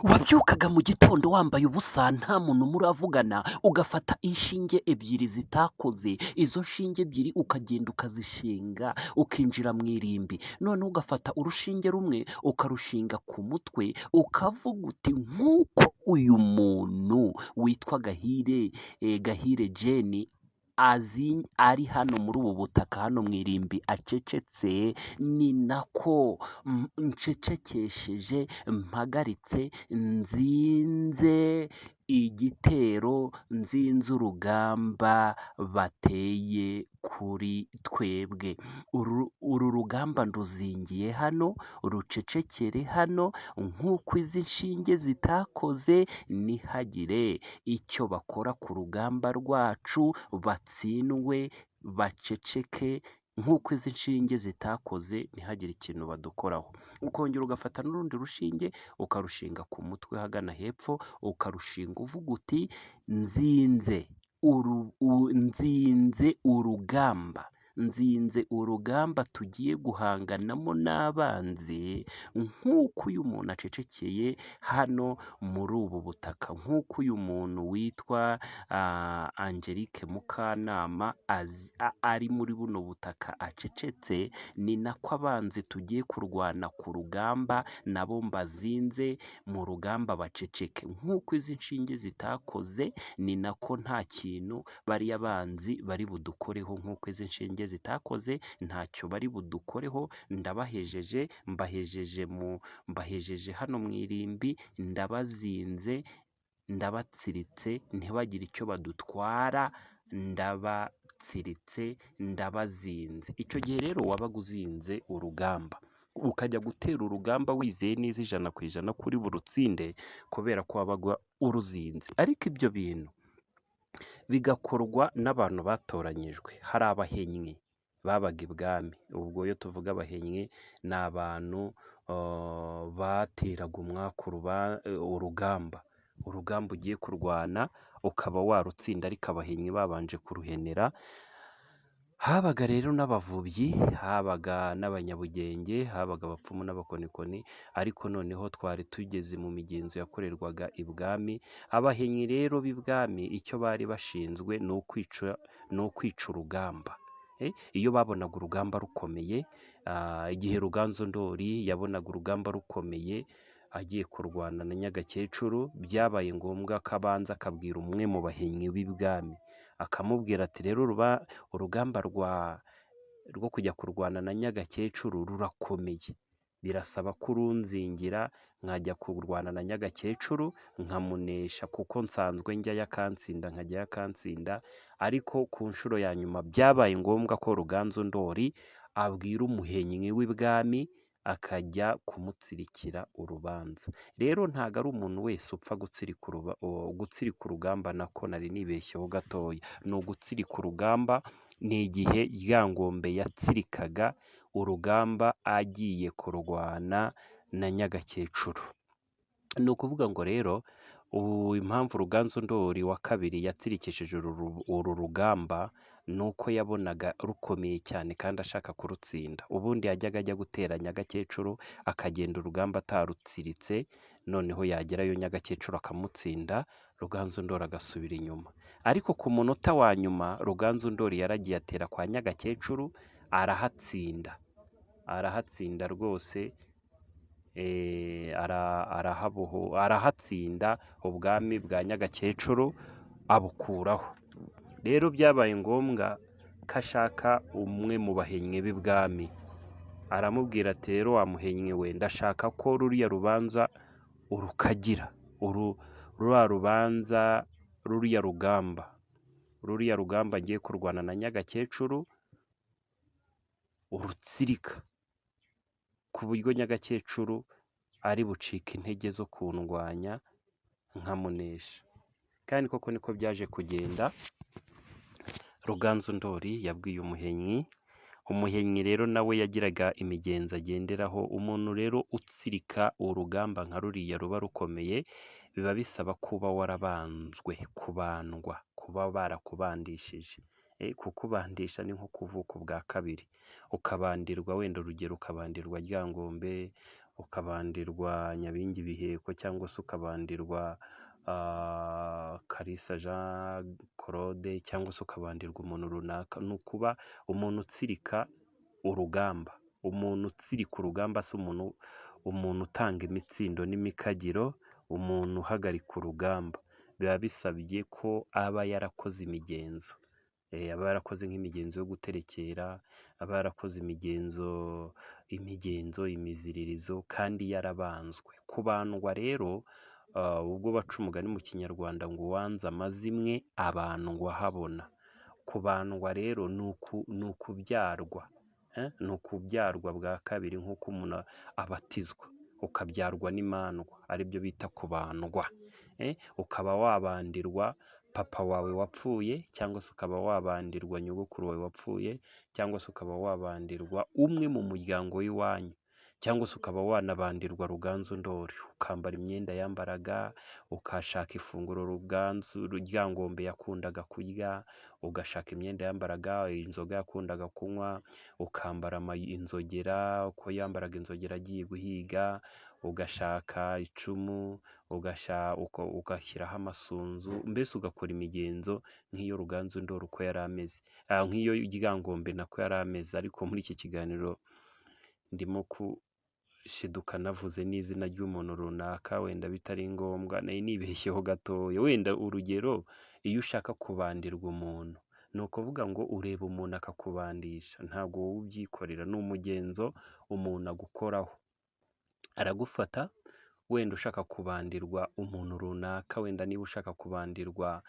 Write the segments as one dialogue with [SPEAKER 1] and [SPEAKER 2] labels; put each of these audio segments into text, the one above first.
[SPEAKER 1] Wabyukaga mu gitondo wambaye ubusa, nta muntu muravugana, ugafata inshinge ebyiri zitakoze, izo nshinge ebyiri ukagenda ukazishinga, ukinjira mu irimbi. Noneho ugafata urushinge rumwe ukarushinga ku mutwe, ukavuga uti: "Nk'uko uyu muntu witwa Gahire, Gahire Jane azi ari hano muri ubu butaka, hano mu irimbi acecetse, ni nako ncecekesheje, mpagaritse, nzinze igitero, nzinze urugamba bateye kuri twebwe. Uru rugamba nduzingiye hano, rucecekere hano, nk'uko izi nshinge zitakoze, ntihagire icyo bakora ku rugamba rwacu, batsindwe, baceceke, nk'uko izi nshinge zitakoze, ntihagire ikintu badukoraho." Ukongera ugafata n'urundi rushinge ukarushinga ku mutwe ahagana hepfo, ukarushinga uvuga uti: "Nzinze urugamba, nzinze urugamba tugiye guhanganamo n'abanzi, nk'uko uyu muntu acecekeye hano muri ubu butaka, nk'uko uyu muntu witwa Angelique Mukanama ari muri buno butaka acecetse, ni nako abanzi tugiye kurwana ku rugamba nabo mbazinze mu rugamba baceceke. Nk'uko izi nshinge zitakoze, ni nako nta kintu bariya banzi bari budukoreho. Nk'uko izi nshinge zitakoze, ntacyo bari budukoreho. Ndabahejeje, mbahejeje mu mbahejeje hano mu irimbi, ndabazinze, ndabatsiritse, ntibagire icyo badutwara, ndabatsiritse, ndabazinze." Icyo gihe rero wabaga uzinze urugamba, ukajya gutera urugamba wizeye neza 100% kuri burutsinde, kubera ko wabaga uruzinze. Ariko ibyo bintu bigakorwa n'abantu batoranyijwe. Hari abahennyi babaga ibwami. Ubwo iyo tuvuga abahennyi, ni abantu bateraga umwaku urugamba, urugamba ugiye kurwana ukaba warutsinda ariko abahennyi babanje kuruhenera. Habaga rero n'abavubyi, habaga n'abanyabugenge, habaga abapfumu n'abakonikoni, ariko noneho twari tugeze mu migenzo yakorerwaga ibwami. Abahennyi rero b'ibwami icyo bari bashinzwe ni ukwica urugamba. Iyo babonaga urugamba rukomeye, igihe Ruganzu Ndori yabonaga urugamba rukomeye agiye kurwana na Nyagakecuru, byabaye ngombwa ko abanza akabwira umwe mu bahennyi b'ibwami, akamubwira ati: "Rero urugamba rwo kujya kurwana na Nyagakecuru rurakomeye, birasaba ko urunzingira nkajya kurwana na Nyagakecuru nkamunesha, kuko nsanzwe njyayo akantsinda, nkajyayo akantsinda." Ariko ku nshuro ya nyuma byabaye ngombwa ko Ruganzu Ndori abwira umuhennyi w'ibwami akajya kumutsirikira urubanza. Rero ntabwo ari umuntu wese upfa gutsirika urugamba, nako nari nibeshyeho gatoya, ni ugutsirika urugamba. Ni igihe Ryangombe yatsirikaga urugamba agiye kurwana na Nyagakecuru. Ni ukuvuga ngo rero ubu impamvu Ruganzu Ndori wa kabiri yatsirikishije uru rugamba ni uko yabonaga rukomeye cyane kandi ashaka kurutsinda. Ubundi yajyaga ajya gutera Nyagakecuru akagenda urugamba atarutsiritse, noneho yagerayo Nyagakecuru akamutsinda, Ruganzu Ndori agasubira inyuma. Ariko ku munota wa nyuma Ruganzu Ndori yaragiye atera kwa Nyagakecuru arahatsinda, arahatsinda rwose, arahatsinda, ubwami bwa Nyagakecuru abukuraho. Rero byabaye ngombwa ko ashaka umwe mu bahennyi b'ibwami, aramubwira ati: "Rero wa muhennyi we, ndashaka ko ruriya rubanza urukagira, ruriya rubanza, ruriya rugamba, ruriya rugamba ngiye kurwana na Nyagakecuru urutsirika, ku buryo Nyagakecuru ari bucike intege zo kundwanya nkamunesha." Kandi koko niko byaje kugenda. Ruganzu Ndori yabwiye umuhennyi, umuhennyi rero nawe yagiraga imigenzo agenderaho. Umuntu rero utsirika urugamba nka ruriya ruba rukomeye, biba bisaba kuba warabanzwe, kubandwa, kuba barakubandishije. Kukubandisha ni nko kuvuka ubwa kabiri, ukabandirwa wenda urugero ukabandirwa Ryangombe. ukabandirwa Nyabingi Biheko, cyangwa se ukabandirwa Kalisa Jean Claude, cyangwa se ukabandirwa umuntu runaka. Ni ukuba umuntu utsirika urugamba, umuntu utsirika urugamba si umuntu utanga imitsindo n'imikagiro, umuntu uhagarika urugamba. Biba bisabye ko aba yarakoze imigenzo, aba yarakoze nk'imigenzo yo guterekera, aba yarakoze imigenzo, imiziririzo kandi yarabanzwe. Kubandwa rero, ubwo baca umugani mu Kinyarwanda ngo uwanze amazimwe abandwa ahabona. Kubandwa rero ni ukubyarwa, ni ukubyarwa bwa kabiri nk'uko umuntu abatizwa, ukabyarwa n'imandwa, aribyo bita kubandwa. Ukaba wabandirwa papa wawe wapfuye, cyangwa se ukaba wabandirwa nyogokuru wawe wapfuye, cyangwa se ukaba wabandirwa umwe mu muryango w'iwanyu, cyangwa se ukaba wanabandirwa Ruganzu Ndori, ukambara imyenda yambaraga, ukashaka ifunguro Ruganzu Ryangombe yakundaga kurya, ugashaka imyenda yambaraga, inzoga yakundaga kunywa, ukambara inzogera uko yambaraga inzogera agiye guhiga, ugashaka icumu, ugashyiraho amasunzu, mbese ugakora imigenzo nk'iyo Ruganzu Ndori uko yari ameze, nk'iyo Ryangombe nako yari ameze. Ariko muri iki kiganiro ndimo gushiduka navuze n'izina ry'umuntu runaka, wenda bitari ngombwa, nari nibeshyeho gatoya. Wenda urugero, iyo ushaka kubandirwa umuntu, ni ukuvuga ngo ureba umuntu akakubandisha, ntabwo wowe ubyikorera, ni umugenzo umuntu agukoraho, aragufata. Wenda ushaka kubandirwa umuntu runaka, wenda niba ushaka kubandirwa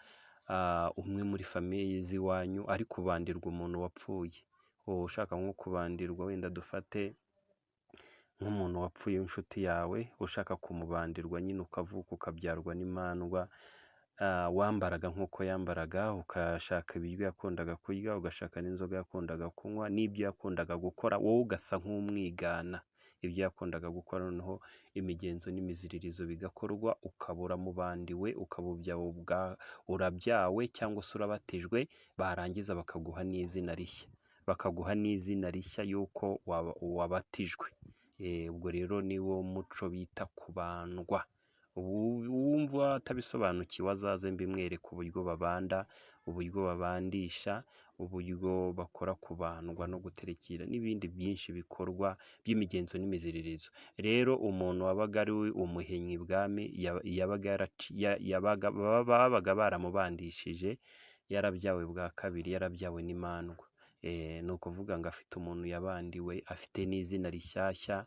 [SPEAKER 1] umwe muri famille z'iwanyu, ariko ubandirwa umuntu wapfuye, wowe ushaka nko kubandirwa, wenda dufate nk'umuntu wapfuye w'inshuti yawe, ushaka kumubandirwa nyine, ukavuka ukabyarwa n'imandwa, wambaraga nk'uko yambaraga, ukashaka ibiryo yakundaga kurya, ugashaka n'inzoga yakundaga kunywa, n'ibyo yakundaga gukora, wowe ugasa nk'umwigana ibyo yakundaga gukora, noneho imigenzo n'imiziririzo bigakorwa, ukaba uramubandiwe, ukaba urabyawe cyangwa se urabatijwe, barangiza bakaguha n'izina rishya, bakaguha n'izina rishya y'uko wabatijwe. Ubwo rero ni wo muco bita kubandwa. Uwumva atabisobanukiwe azaze mbimwereke, uburyo babanda, uburyo babandisha, uburyo bakora kubandwa no guterekera n'ibindi byinshi bikorwa by'imigenzo n'imiziririzo. Rero umuntu wabaga ari umuhenyi ibwami babaga baramubandishije, yarabyawe bwa kabiri, yarabyawe n'imandwa. Ni ukuvuga ngo afite umuntu yabandiwe, afite n'izina rishyashya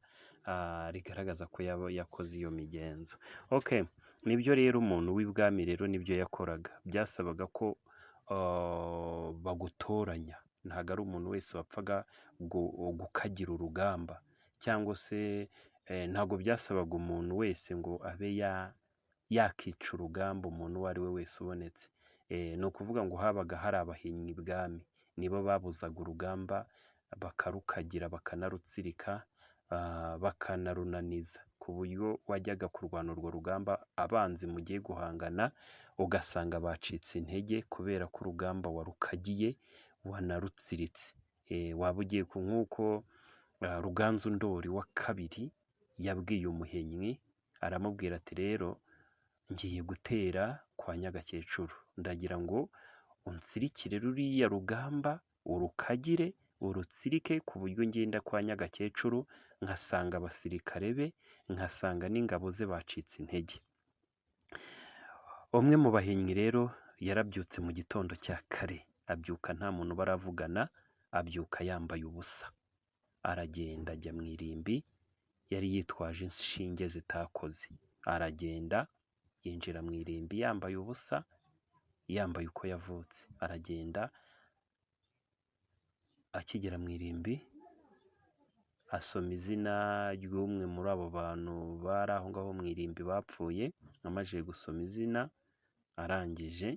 [SPEAKER 1] rigaragaza ko yakoze iyo migenzo. Okay, nibyo rero umuntu w'ibwami rero nibyo yakoraga, byasabaga ko bagutoranya, ntabwo ari umuntu wese wapfaga gukagira urugamba, cyangwa se ntabwo byasabaga umuntu wese ngo abe yakica urugamba, umuntu uwo ari we wese ubonetse. Ni ukuvuga ngo habaga hari abahinnyi ibwami, nibo babuzaga urugamba, bakarukagira, bakanarutsirika, bakanarunaniza, ku buryo wajyaga kurwana urwo rugamba, abanzi mugiye guhangana ugasanga bacitse intege kubera ko urugamba warukagiye, wanarutsiritse. Waba ugiye nk'uko Ruganzu Ndori wa kabiri yabwiye umuhennyi, aramubwira ati rero ngiye gutera kwa Nyagakecuru, ndagira ngo unsirikire ruriya rugamba, urukagire, urutsirike, ku buryo ngenda kwa Nyagakecuru nkasanga abasirikare be, nkasanga n'ingabo ze bacitse intege. Umwe mu bahinnyi rero yarabyutse mu gitondo cya kare, abyuka nta muntu baravugana, abyuka yambaye ubusa, aragenda ajya mu irimbi, yari yitwaje inshinge zitakoze, aragenda yinjira mu irimbi yambaye ubusa, yambaye uko yavutse, aragenda akigera mu irimbi asoma izina ry'umwe muri abo bantu bari aho ngaho mu irimbi bapfuye, amaze gusoma izina arangije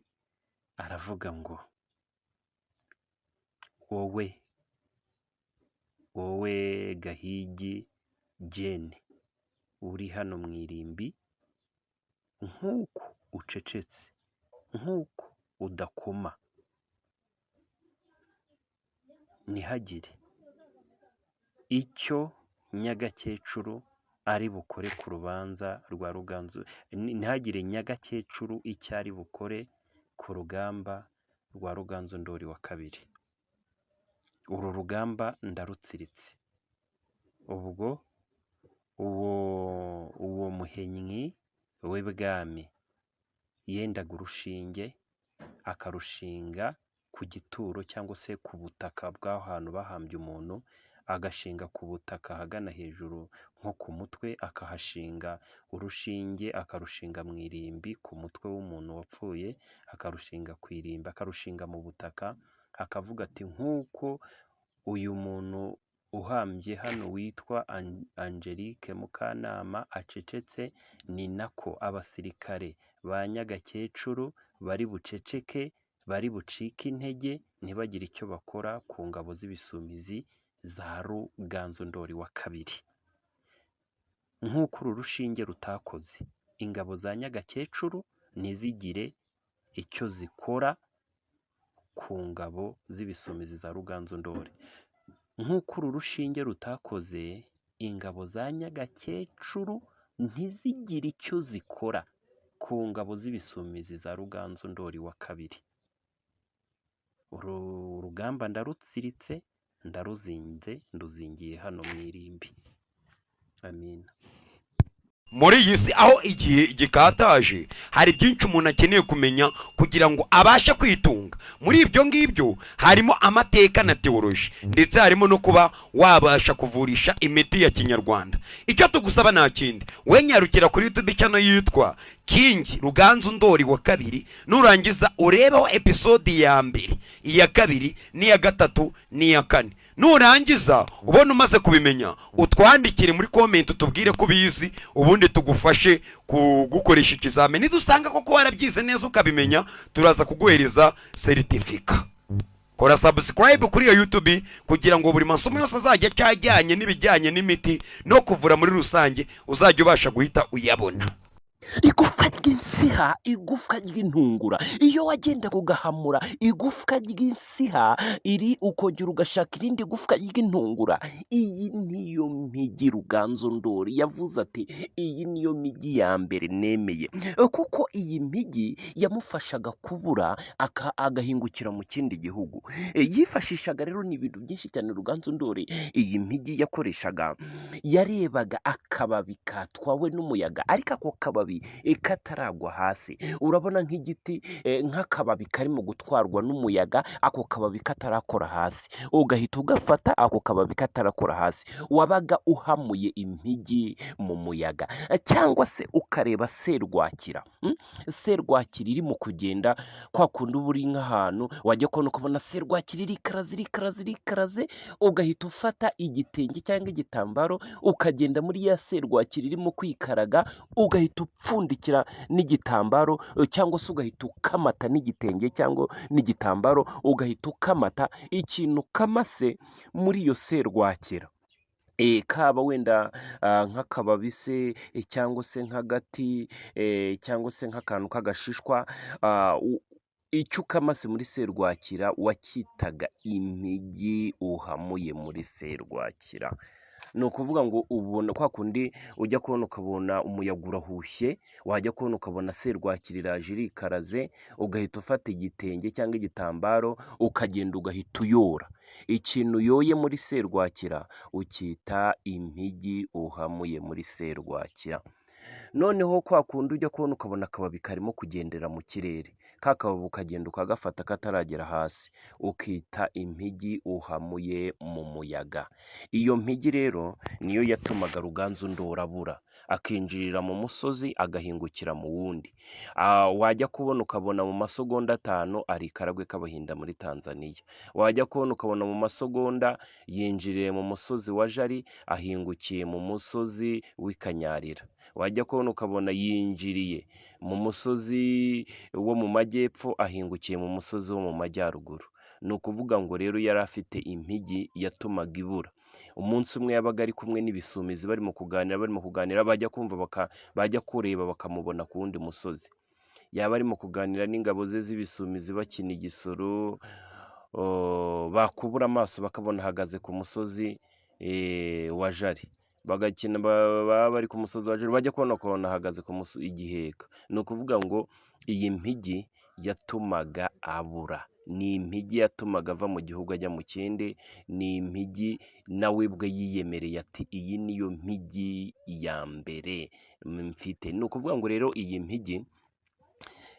[SPEAKER 1] aravuga ngo wowe, wowe Gahigi Jane uri hano mu irimbi, nk'uko ucecetse, nk'uko udakoma, ntihagire icyo Nyagakecuru ari bukore ku rubanza rwa Ruganzu, ntihagire Nyagakecuru icyo ari bukore ku rugamba rwa Ruganzu Ndori wa kabiri. Uru rugamba ndarutsiritse. Ubwo uwo muhennyi w'ibwami yendaga urushinge akarushinga ku gituro cyangwa se ku butaka bw'aho hantu bahambye umuntu, agashinga ku butaka ahagana hejuru nko ku mutwe, akahashinga urushinge, akarushinga mu irimbi ku mutwe w'umuntu wapfuye, akarushinga ku irimbi, akarushinga mu butaka, akavuga ati nk'uko uyu muntu uhambye hano witwa Angelique Mukanama acecetse, ni nako abasirikare ba Nyagakecuru bari buceceke, bari bucike intege, ntibagire icyo bakora ku ngabo z'Ibisumizi za Ruganzu Ndori wa kabiri. Nk'uko uru rushinge rutakoze, ingabo za Nyagakecuru ntizigire icyo zikora ku ngabo z'Ibisumizi za Ruganzu Ndori. Nk'uko uru rushinge rutakoze, ingabo za Nyagakecuru ntizigire icyo zikora ku ngabo z'Ibisumizi za Ruganzu Ndori wa kabiri. Uru rugamba ndarutsiritse, ndaruzinze, nduzingiye hano mu irimbi. Amina.
[SPEAKER 2] Muri iyi si aho igihe gikataje, hari byinshi umuntu akeneye kumenya kugira ngo abashe kwitunga. Muri ibyo ngibyo harimo amateka na teoloji, ndetse harimo no kuba wabasha kuvurisha imiti ya kinyarwanda. Icyo tugusaba nta kindi, we nyarukira kuri YouTube channel yitwa Kingi Ruganzu Ndori wa kabiri, nurangiza urebeho episode ya mbere, iya kabiri, n'iya gatatu, n'iya kane. Nurangiza ubona umaze kubimenya, utwandikire muri comment utubwire ko ubizi, ubundi tugufashe kugukoresha ikizamini. Nidusanga koko warabyize neza ukabimenya, turaza kuguhereza seritifika. Kora subscribe kuri iyo YouTube kugira ngo buri masomo yose azajya aca ajyanye n'ibijyanye n'imiti no kuvura muri rusange uzajya ubasha guhita uyabona.
[SPEAKER 1] Igufwa ry'insiha, igufwa ry'intungura, iyo wagendaga ugahamura igufwa ry'insiha iri, ukongera ugashaka irindi gufwa ry'intungura, iyi niyo mpigi Ruganzu Ndori yavuze ati: "Iyi niyo migi ya mbere nemeye", kuko iyi mpigi yamufashaga kubura agahingukira mu kindi gihugu. Yifashishaga rero ni ibintu byinshi cyane. Ruganzu Ndori iyi mpigi yakoreshaga, yarebaga akababi katwawe n'umuyaga ariko ako kababi kataragwa hasi. Urabona nk'igiti, nk'akababi karimo gutwarwa n'umuyaga, ako kababi katarakora hasi, ugahita ugafata ako kababi katarakora hasi, wabaga uhamuye impigi mu muyaga. Cyangwa se ukareba serwakira, Serwakira irimo kugenda kwa kundi uba uri nk'ahantu, wajya kubona ukabona serwakira irikaraze, irikaraze, irikaraze, ugahita ufata igitenge cyangwa igitambaro, ukagenda muri ya serwakira irimo kwikaraga, ugahita upfundikira n'igitambaro, cyangwa se ugahita ukamata n'igitenge cyangwa n'igitambaro, ugahita ukamata ikintu ukamase muri iyo serwakira. Kaba wenda nk'akababi se, cyangwa se nk'agati, cyangwa se nk'akantu k'agashishwa, icyo ukamase muri serwakira wacyitaga impigi uhamuye muri serwakira. Ni ukuvuga ngo ubona kwa kundi ujya kubona ukabona umuyaga urahushye, wajya kubona ukabona serwakira iraje irikaraze, ugahita ufata igitenge cyangwa igitambaro, ukagenda ugahita uyora. Ikintu uyoye muri serwakira ucyita impigi uhamuye muri serwakira. Noneho kwa kundi ujya kubona ukabona akababi karimo kugendera mu kirere, ka kababi ukagenda ukagafata kataragera hasi, ukita impigi uhamuye mu muyaga. Iyo mpigi rero niyo yatumaga Ruganzu Ndori abura, akinjirira mu musozi agahingukira mu wundi. Wajya kubona ukabona mu masegonda 5 ari i Karagwe k'Abahinda muri Tanzania. Wajya kubona ukabona mu masegonda yinjiriye mu musozi wa Jari, ahingukiye mu musozi w'i Kanyarira. Wajya kubona ukabona yinjiriye mu musozi wo mu majyepfo, ahingukiye mu musozi wo mu majyaruguru. Ni ukuvuga ngo rero yari afite impigi yatumaga ibura. Umunsi umwe yabaga ari kumwe n'Ibisumizi barimo kuganira, barimo kuganira, bajya kumva bajya kureba bakamubona ku wundi musozi. Yaba arimo kuganira n'ingabo ze z'Ibisumizi bakina igisoro, bakubura amaso bakabona ahagaze ku musozi wa Jari. Bagakina baba bari ku musozi wa Juru, bajya kubona ukabona ahagaze ku igiheka. Ni ukuvuga ngo iyi mpigi yatumaga abura, ni impigi yatumaga ava mu gihugu ajya mu kindi, ni impigi nawe ubwe yiyemereye ati iyi niyo mpigi ya mbere mfite. Ni ukuvuga ngo rero iyi mpigi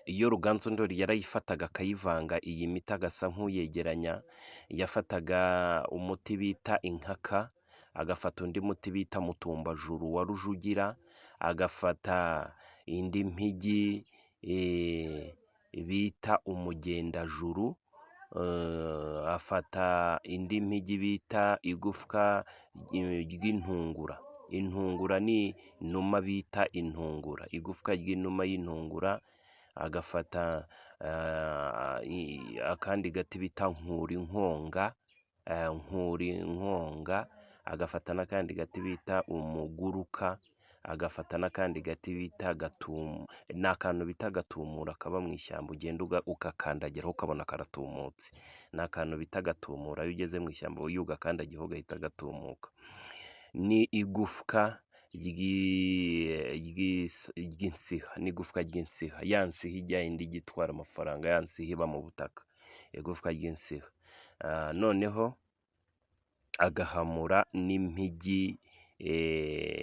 [SPEAKER 1] iyo Ruganzu Ndoli yarayifataga akayivanga iyi miti agasa nk'uyegeranya, yafataga umuti bita inkaka, agafata undi muti bita mutumbajuru wa Rujugira, agafata indi mpigi bita umugendajuru, afata indi mpigi bita igufwa ry'intungura. Intungura ni inuma bita intungura, igufwa ry'inuma y'intungura, agafata akandi gati bita nkurinkonga, nkurinkonga, agafata n'akandi gati bita umuguruka, agafata n'akandi gati bita ni akantu bita gatumura kaba mu ishyamba, ugenda ugakandagiraho ukabona karatumutse. Ni akantu bita gatumura, iyo ugeze mu ishyamba iyo ugakandagiyeho gahita gatumuka. Ni igufwa ry'insiha, n'igufwa ry'insiha, ya nsiha ijya indi ijya itwara amafaranga, ya nsiha iba mu butaka, igufwa ry'insiha. Noneho agahamura n'impigi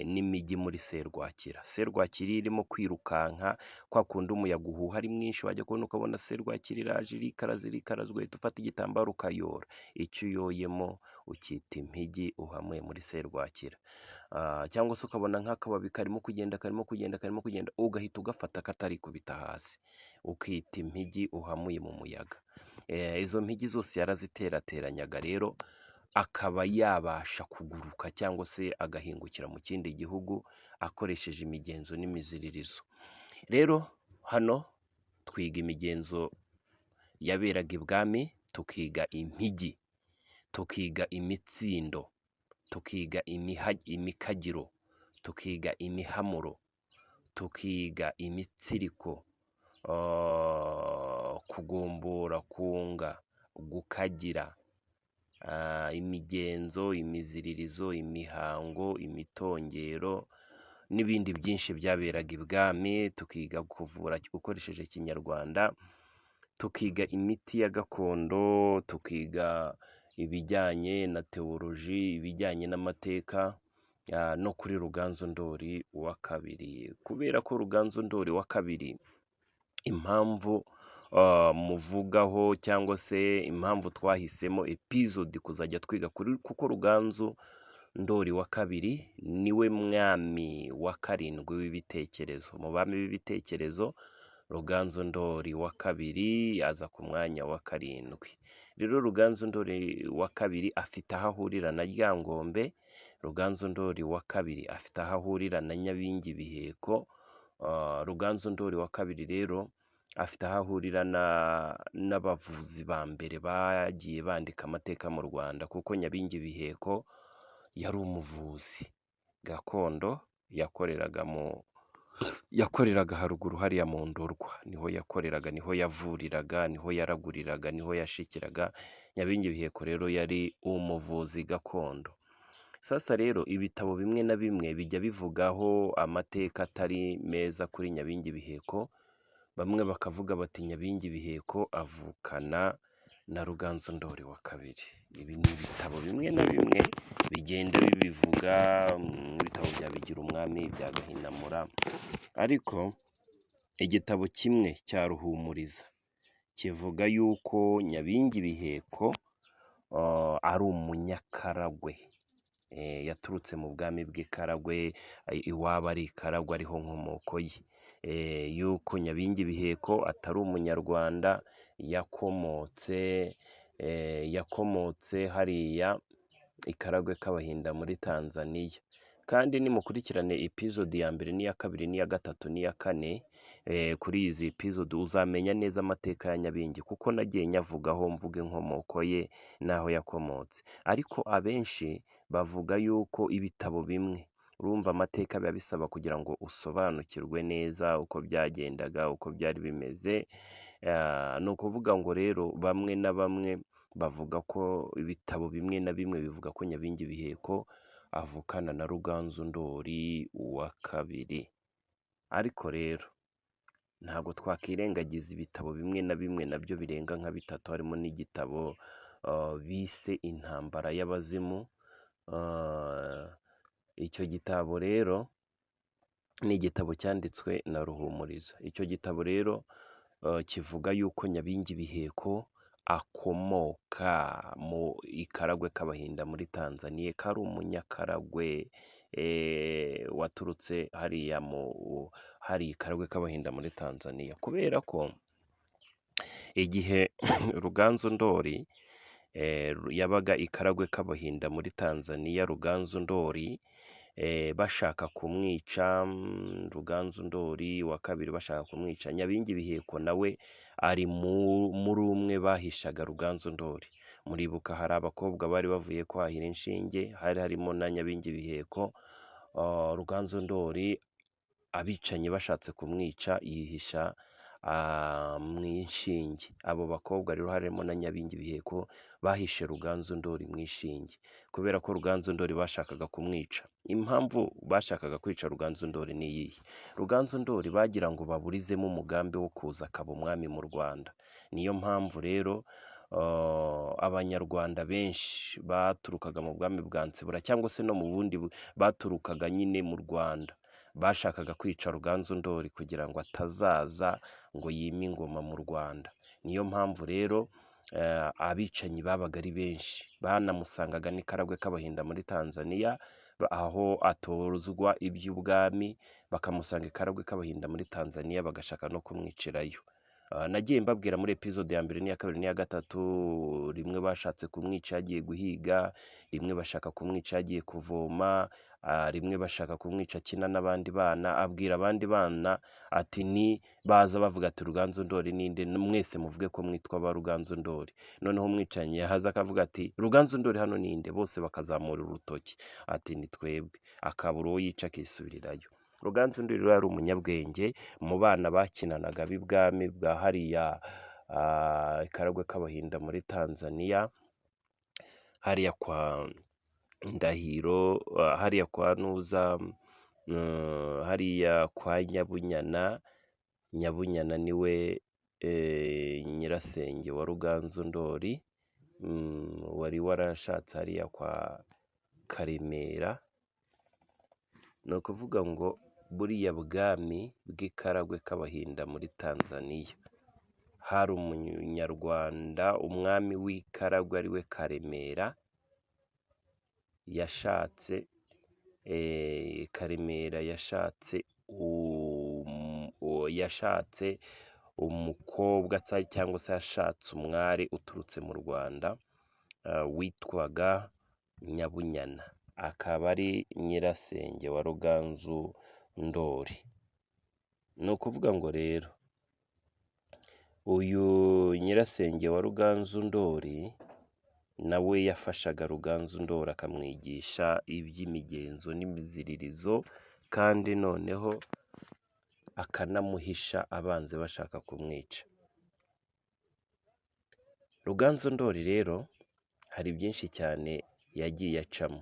[SPEAKER 1] n'imijyi muri serwakira. Serwakira iyo irimo kwirukanka kwa kundi umuyaga uhuha ari mwinshi, wajya kubona ukabona serwakira iraje irikaraza irikaraza, ugahita ufata igitambaro ukayora, icyo uyoyemo ukita impigi uhamuye muri serwakira. Cyangwa se ukabona nk'akababi karimo kugenda karimo kugenda karimo kugenda, ugahita ugafata katarikubita hasi, ukita impigi uhamuye mu muyaga. Izo mpigi zose yaraziterateranyaga rero, akaba yabasha kuguruka cyangwa se agahingukira mu kindi gihugu akoresheje imigenzo n'imiziririzo. Rero hano twiga imigenzo yaberaga ibwami, tukiga impigi, tukiga imitsindo, tukiga imikagiro, tukiga imihamuro, tukiga imitsiriko, kugombora, kunga, gukagira, imigenzo, imiziririzo, imihango, imitongero n'ibindi byinshi byaberaga ibwami, tukiga kuvura ukoresheje Kinyarwanda, tukiga imiti ya gakondo, tukiga ibijyanye na tewoloji, ibijyanye n'amateka no kuri Ruganzu Ndoli wa kabiri. Kubera ko Ruganzu Ndoli wa kabiri impamvu muvugaho cyangwa se impamvu twahisemo episode kuzajya twiga kuri, kuko Ruganzu Ndoli wa kabiri niwe mwami wa karindwi w'ibitekerezo. Mu bami b'ibitekerezo Ruganzu Ndoli wa kabiri aza ku mwanya wa karindwi. Rero Ruganzu Ndoli wa kabiri afite aho ahurira na Ryangombe, Ruganzu Ndoli wa kabiri afite aho ahurira na Nyabingi Biheko, Ruganzu Ndoli wa kabiri rero afite aho ahurira n'abavuzi ba mbere bagiye bandika amateka mu Rwanda, kuko Nyabingi Biheko yari umuvuzi gakondo, yakoreraga haruguru hariya mu Ndorwa, niho yakoreraga, niho yavuriraga, niho yaraguriraga, niho yashikiraga. Nyabingi Biheko rero yari umuvuzi gakondo. Sasa rero ibitabo bimwe na bimwe bijya bivugaho amateka atari meza kuri Nyabingi Biheko, bamwe bakavuga bati Nyabingi Biheko avukana na Ruganzu Ndoli wa kabiri. Ibi ni ibitabo bimwe na bimwe bigenda bibivuga, ibitabo bya Bigirumwami, bya Gahinamura, ariko igitabo kimwe cya Ruhumuriza kivuga yuko Nyabingi Biheko ari umunyakaragwe, yaturutse mu bwami bw'i Karagwe, iwabo ari i Karagwe ariho nkomoko ye, yuko Nyabingi Biheko atari umunyarwanda, yakomotse hariya i Karagwe k'Abahinda muri Tanzania. Kandi nimukurikirane episode ya mbere n'iya kabiri n'iya gatatu n'iya kane, kuri izi episode uzamenya neza amateka ya Nyabingi, kuko nagiye nyavugaho mvuga inkomoko ye n'aho yakomotse. Ariko abenshi bavuga yuko ibitabo bimwe, urumva amateka biba bisaba kugira ngo usobanukirwe neza uko byagendaga, uko byari bimeze, ni ukuvuga ngo rero bamwe na bamwe bavuga ko ibitabo bimwe na bimwe bivuga ko Nyabingi Biheko avukana na Ruganzu Ndori wa kabiri. Ariko rero ntabwo twakirengagiza ibitabo bimwe na bimwe nabyo birenga nka bitatu, harimo n'igitabo bise Intambara y'Abazimu. Icyo gitabo rero ni igitabo cyanditswe na Ruhumuriza. Icyo gitabo rero kivuga yuko Nyabingi Biheko akomoka mu Ikaragwe k'Abahinda muri Tanzania, ko ari umunyakaragwe waturutse hariya mu hari Ikaragwe k'Abahinda muri Tanzania, kubera ko igihe Ruganzu Ndori yabaga i Karagwe k'Abahinda muri Tanzania, Ruganzu Ndori bashaka kumwica, Ruganzu Ndori wa kabiri bashaka kumwica, Nyabingi Biheko nawe ari muri umwe bahishaga Ruganzu Ndori. Muribuka hari abakobwa bari bavuye kwahira inshinge, hari harimo na Nyabingi Biheko. Ruganzu Ndori abicanyi bashatse kumwica yihisha mu inshinge. Abo bakobwa rero harimo na Nyabingi Biheko bahishe Ruganzu Ndori mu ishinge, kubera ko Ruganzu Ndori bashakaga kumwica. Impamvu bashakaga kwica Ruganzu Ndori ni iyihe? Ruganzu Ndori bagira ngo baburizemo umugambi wo kuza akaba umwami mu Rwanda. Niyo mpamvu rero Abanyarwanda benshi baturukaga mu bwami bwa Nsibura cyangwa se no mu bundi baturukaga nyine mu Rwanda, bashakaga kwica Ruganzu Ndori kugira ngo atazaza ngo yime ingoma mu Rwanda. Niyo mpamvu rero abicanyi babaga ari benshi, banamusangaga n'i Karagwe k'Abahinda muri Tanzania, aho atozwa iby'ubwami, bakamusanga i Karagwe k'Abahinda muri Tanzania bagashaka no kumwicirayo. Nagiye mbabwira muri episode ya mbere n'iya kabiri n'iya gatatu, rimwe bashatse kumwica yagiye guhiga, rimwe bashaka kumwica yagiye kuvoma, rimwe bashaka kumwica akina n'abandi bana, abwira abandi bana ati ni baza bavuga ati Ruganzu Ndori ninde, mwese muvuge ko mwitwa ba Ruganzu Ndori. Noneho umwicanyi yahaza akavuga ati Ruganzu Ndori hano ninde, bose bakazamura urutoki ati ni twebwe, akabura uwo yica akisubirirayo. Ruganzu Ndori rero yari umunyabwenge, mu bana bakinanaga b'ibwami bwa hariya Karagwe k'Abahinda muri Tanzania, hariya kwa Ndahiro, hariya kwa Ntuza, hariya kwa Nyabunyana. Nyabunyana niwe nyirasenge wa Ruganzu Ndori, wari warashatse hariya kwa Karemera. Ni ukuvuga ngo buriya bwami bw'i Karagwe k'Abahinda muri Tanzania, hari umunyarwanda, umwami w'i Karagwe ariwe Karemera, yashatse Karemera yashatse yashatse umukobwa cyangwa se yashatse umwari uturutse mu Rwanda witwaga Nyabunyana, akaba ari nyirasenge wa Ruganzu Ndori. Ni ukuvuga ngo rero uyu nyirasenge wa Ruganzu Ndori nawe yafashaga Ruganzu Ndori akamwigisha iby'imigenzo n'imiziririzo, kandi noneho akanamuhisha abanzi bashaka kumwica. Ruganzu Ndori rero hari byinshi cyane yagiye acamo,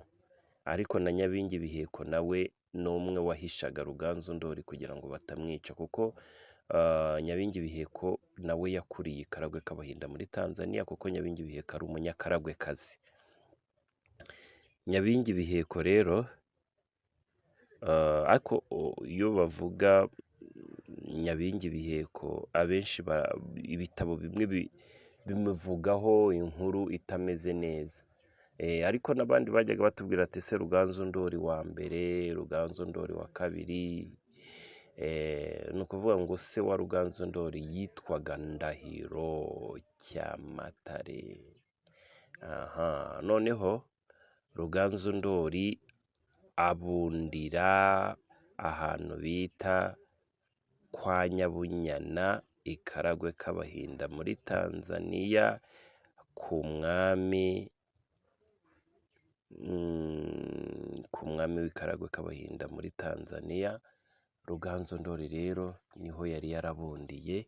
[SPEAKER 1] ariko na Nyabingi Biheko nawe ni umwe wahishaga Ruganzu Ndori kugira ngo batamwica, kuko Nyabingi Biheko nawe yakuriye i Karagwe k'Abahinda muri Tanzania, kuko Nyabingi Biheko ari umunyakaragwekazi. Nyabingi Biheko rero ariko iyo bavuga Nyabingi Biheko abenshi ibitabo bimwe bimuvugaho inkuru itameze neza, ariko n'abandi bajyaga batubwira ati se Ruganzu Ndori wa mbere, Ruganzu Ndori wa kabiri, ni ukuvuga ngo se wa Ruganzu Ndori yitwaga Ndahiro Cyamatare. Aha noneho Ruganzu Ndori abundira ahantu bita kwa Nyabunyana i Karagwe k'Abahinda muri Tanzania, ku mwami w'i Karagwe k'Abahinda muri Tanzania. Ruganzu Ndori rero niho yari yarabundiye,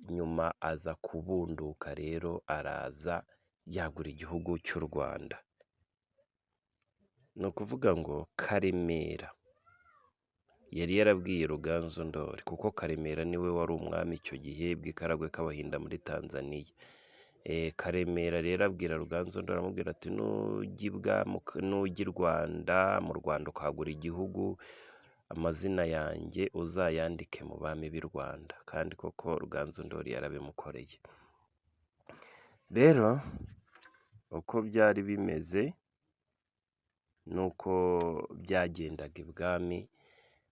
[SPEAKER 1] nyuma aza kubunduka rero araza yagura igihugu cy'u Rwanda. Ni ukuvuga ngo Karemera yari yarabwiye Ruganzu Ndoli, kuko Karemera niwe wari umwami icyo gihe bw'i Karagwe k'Abahinda muri Tanzaniya. Karemera rero abwira Ruganzu Ndoli, aramubwira ati nujya i Rwanda, mu Rwanda ukagura igihugu, amazina yanjye uzayandike mu bami b'i Rwanda. Kandi koko Ruganzu Ndoli yarabimukoreye. Rero uko byari bimeze nuko byagendaga ibwami,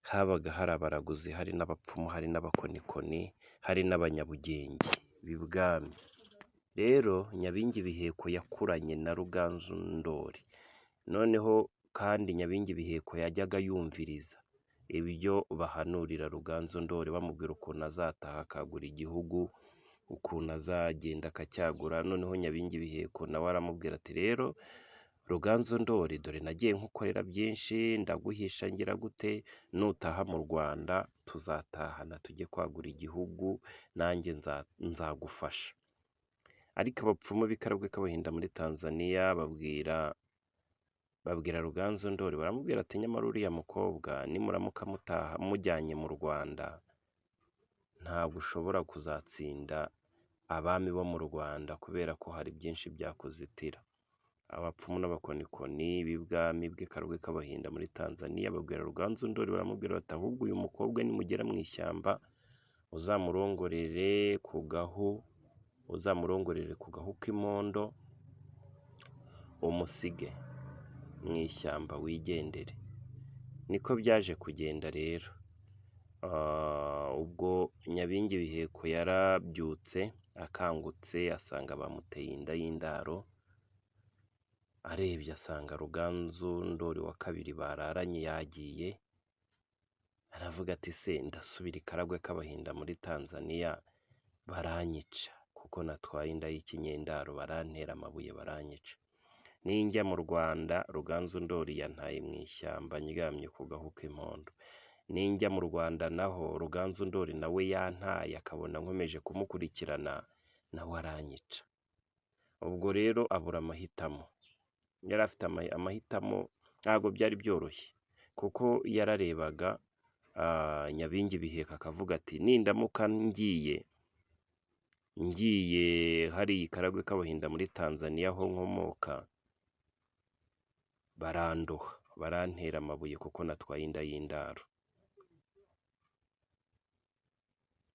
[SPEAKER 1] habaga hari abaraguzi, hari n'abapfumu, hari n'abakonikoni, hari n'abanyabugenge b'ibwami. Rero Nyabingi Biheko yakuranye na Ruganzu Ndoli, noneho kandi Nyabingi Biheko yajyaga yumviriza ibyo bahanurira Ruganzu Ndoli, bamubwira ukuntu azataha akagura igihugu, ukuntu azagenda akacyagura. Noneho Nyabingi Biheko nawe aramubwira ati rero Ruganzu Ndoli, dore nagiye nkukorera byinshi, ndaguhisha ngira gute, nutaha mu Rwanda tuzatahana tujye kwagura igihugu, nanjye nzagufasha. Ariko abapfumu b'i Karagwe k'Abahinda muri Tanzaniya babwira Ruganzu Ndoli, baramubwira ati nyamara uriya mukobwa nimuramuka mutaha mujyanye mu Rwanda, ntabwo ushobora kuzatsinda abami bo mu Rwanda kubera ko hari byinshi byakuzitira. Abapfumu n'abakonikoni b'ibwami bw'i Karagwe k'Abahinda muri Tanzaniya babwira Ruganzu Ndoli, baramubwira bati ahubwo uyu mukobwa nimugera mu ishyamba uzamurongorere ku gahu, uzamurongorere ku gahu k'imondo, umusige mu ishyamba wigendere. Niko byaje kugenda rero. Ubwo Nyabingi Biheko yarabyutse akangutse asanga bamuteye inda y'indaro, arebye asanga Ruganzu Ndoli wa kabiri bararanye yagiye, aravuga ati se ndasubira i Karagwe k'Abahinda muri Tanzaniya baranyica kuko natwaye inda y'ikinyendaro, barantera amabuye baranyica. Ninjya mu Rwanda Ruganzu Ndoli yantaye mu ishyamba ndyamye ku gahu k'impondo. Ninjya mu Rwanda naho Ruganzu Ndoli nawe yantaye akabona nkomeje kumukurikirana nawe aranyica. Ubwo rero abura amahitamo. Yari afite amahitamo, ntabwo byari byoroshye kuko yararebaga Nyabingi Biheko akavuga ati nindamuka ngiye hariya i Karagwe k'Abahinda muri Tanzaniya aho nkomoka, barandoha barantera amabuye kuko natwaye inda y'indaro.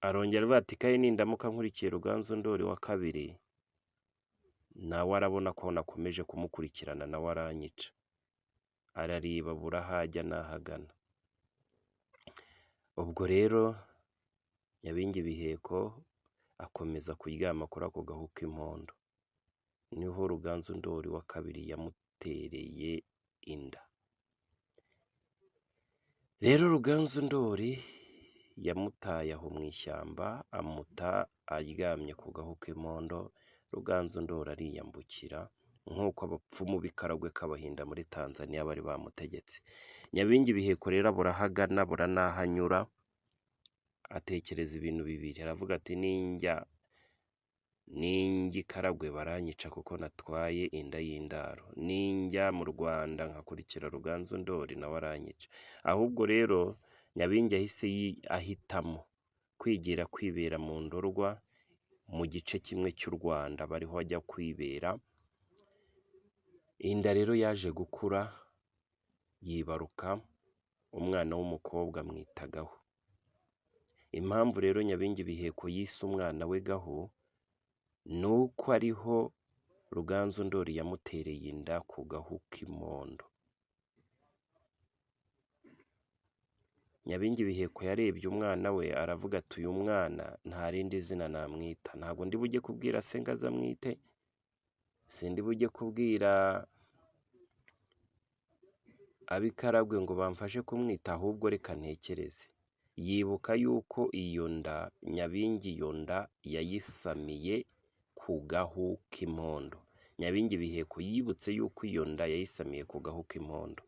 [SPEAKER 1] Arongera avuga ati kandi nindamuka nkurikiye Ruganzu Ndoli wa kabiri, nawe arabona ko nakomeje kumukurikirana nawe aranyica. Arareba abura aho ajya n'aho agana. Ubwo rero Nyabingi Biheko akomeza kuryama kuri ako gahu k'impondo. Niho Ruganzu Ndoli wa kabiri yamutereye inda. Rero Ruganzu Ndoli yamutaye aho mu ishyamba, amuta aryamye ku gahu k'impondo, Ruganzu Ndoli ariyambukira nk'uko abapfumu b'i Karagwe k'Abahinda muri Tanzaniya bari bamutegetse. Nyabingi Biheko rero abura aho agana, abura n'aho anyura, atekereza ibintu bibiri, aravuga ati ninjya i Karagwe baranyica kuko natwaye inda y'indaro, ninjya mu Rwanda nkakurikira Ruganzu Ndoli nawe aranyica. Ahubwo rero Nyabingi yahise ahitamo kwigira kwibera mu Ndorwa, mu gice kimwe cy'u Rwanda bariho ajya kwibera. Inda rero yaje gukura yibaruka umwana w'umukobwa amwita Gahu. Impamvu rero Nyabingi Biheko yise umwana we Gahu, ni uko ariho Ruganzu Ndoli yamutereye inda ku gahu k'imondo. Nyabingi Biheko yarebye umwana we aravuga ati uyu mwana nta rindi zina namwita, ntabwo ndi bujye kubwira se ngo aze amwite, sindi bujye kubwira ab'i Karagwe ngo bamfashe kumwita, ahubwo reka ntekereze. Yibuka yuko iyo nda Nyabingi iyo nda yayisamiye ku gahu k'impondo. Nyabingi Biheko yibutse yuko iyo nda yayisamiye ku gahu k'impondo.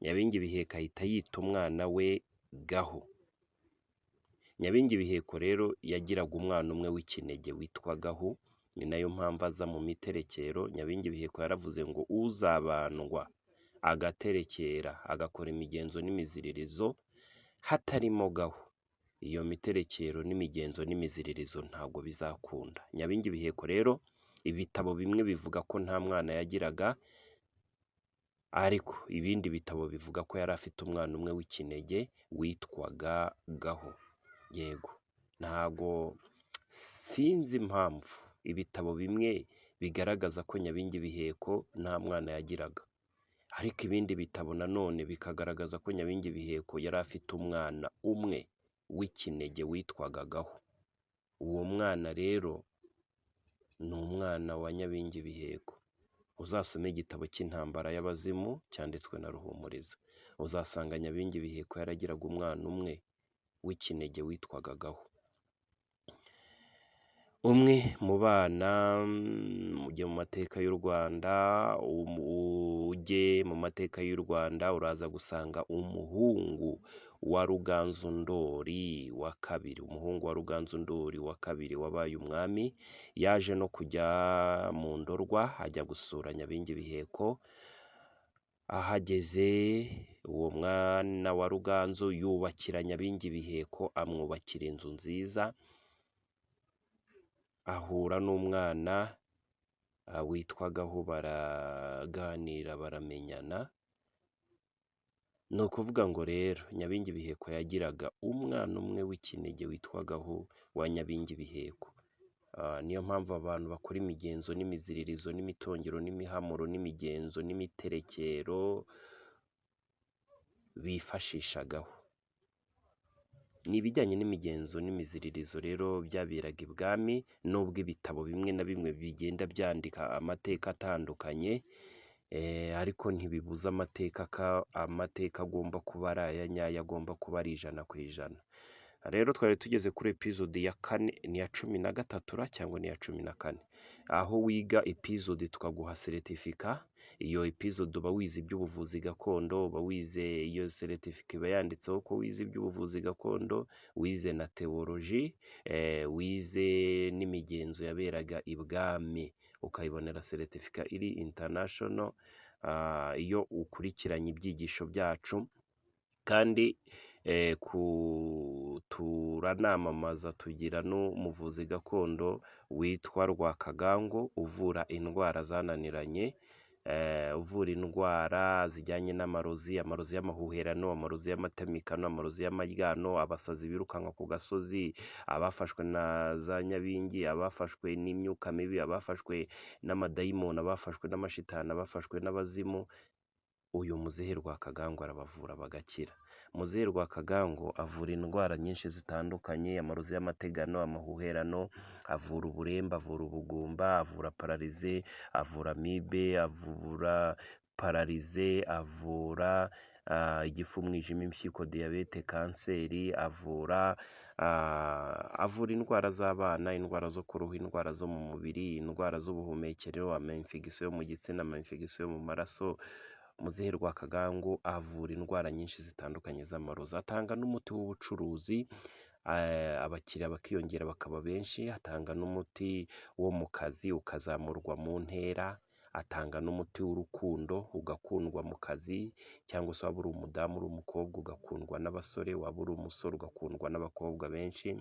[SPEAKER 1] Nyabingi Biheko ahita yita umwana we Gahu. Nyabingi Biheko rero yagiraga umwana umwe w'ikinege witwa Gahu, ni nayo mpamvu aza mu miterekero. Nyabingi Biheko yaravuze ngo uzabandwa Agaterekera, agakora imigenzo n'imiziririzo hatarimo Gahu, iyo miterekero n'imigenzo n'imiziririzo ntabwo bizakunda. Nyabingi Biheko rero, ibitabo bimwe bivuga ko nta mwana yagiraga, ariko ibindi bitabo bivuga ko yari afite umwana umwe w'ikinege witwaga Gahu. Yego, ntago sinzi impamvu ibitabo bimwe bigaragaza ko Nyabingi Biheko nta mwana yagiraga, ariko ibindi bitabo nanone bikagaragaza ko Nyabingi Biheko yari afite umwana umwe w'ikinege witwaga Gahu. Uwo mwana rero ni umwana wa Nyabingi Biheko. Uzasome igitabo cy'Intambara y'Abazimu cyanditswe na Ruhumuriza, uzasanga Nyabingi Biheko yaragiraga umwana umwe w'ikinege witwaga Gahu. Umwe mu bana, ujye mu mateka y'u Rwanda, ujye mu mateka y'u Rwanda uraza gusanga umuhungu wa Ruganzu Ndori wa kabiri, umuhungu wa Ruganzu Ndori wa kabiri wabaye umwami, yaje no kujya mu Ndorwa ajya gusura Nyabingi Biheko. Ahageze uwo mwana wa Ruganzu yubakira Nyabingi Biheko, amwubakira inzu nziza, ahura n'umwana witwa Gahu, baraganira baramenyana. Ni ukuvuga ngo rero Nyabingi Biheko yagiraga umwana umwe w'ikinege witwa Gahu wa Nyabingi Biheko. Niyo mpamvu abantu bakora imigenzo n'imiziririzo n'imitongero n'imihamuro n'imigenzo n'imiterekero bifashishagaho. Ni ibijyanye n'imigenzo n'imiziririzo rero byaberaga ibwami, nubwo ibitabo bimwe na bimwe bigenda byandika amateka atandukanye, ariko ntibibuza amateka ko amateka agomba kuba ari aya nyayo, agomba kuba ari 100%. Rero twari tugeze kuri episode ya kane, ni iya 13 ra cyangwa ni iya 14, aho wiga episode tukaguha seritifika. Iyo episode uba wize iby'ubuvuzi gakondo, uba wize, iyo seritifika iba yanditseho ko wize iby'ubuvuzi gakondo, wize na tewoloji, wize n'imigenzo yaberaga ibwami, ukayibonera seritifika iri international. Iyo ukurikiranye ibyigisho byacu kandi turanamamaza, tugira n'umuvuzi gakondo witwa Rwakagango uvura indwara zananiranye, uvura indwara zijyanye n'amarozi, amarozi y'amahuherano, amarozi y'amatamikano, amarozi y'amaryano, abasazi birukanka ku gasozi, abafashwe na za nyabingi, abafashwe n'imyuka mibi, abafashwe n'amadayimoni, abafashwe n'amashitani, abafashwe n'abazimu. Uyu muzehe Rwakagango arabavura bagakira. Muzehe Rwakagango avura indwara nyinshi zitandukanye, amarozi y'amategano, amahuherano, avura uburemba, avura ubugumba, avura pararize, avura amibe, avura pararize, avura igifu, umwijima, impyiko, diyabete, kanseri, avura indwara z'abana, indwara zo ku ruhu, indwara zo mu mubiri, indwara z'ubuhumekero, ama-infection yo mu gitsina, ama-infection yo mu maraso. Muzehe Rwakagango avura indwara nyinshi zitandukanye z'amarozi, atanga n'umuti w'ubucuruzi, abakiriya bakiyongera bakaba benshi, atanga n'umuti wo mu kazi ukazamurwa mu ntera, atanga n'umuti w'urukundo ugakundwa mu kazi, cyangwa se waba uri umudamu uri umukobwa ugakundwa n'abasore, waba uri umusore ugakundwa n'abakobwa benshi,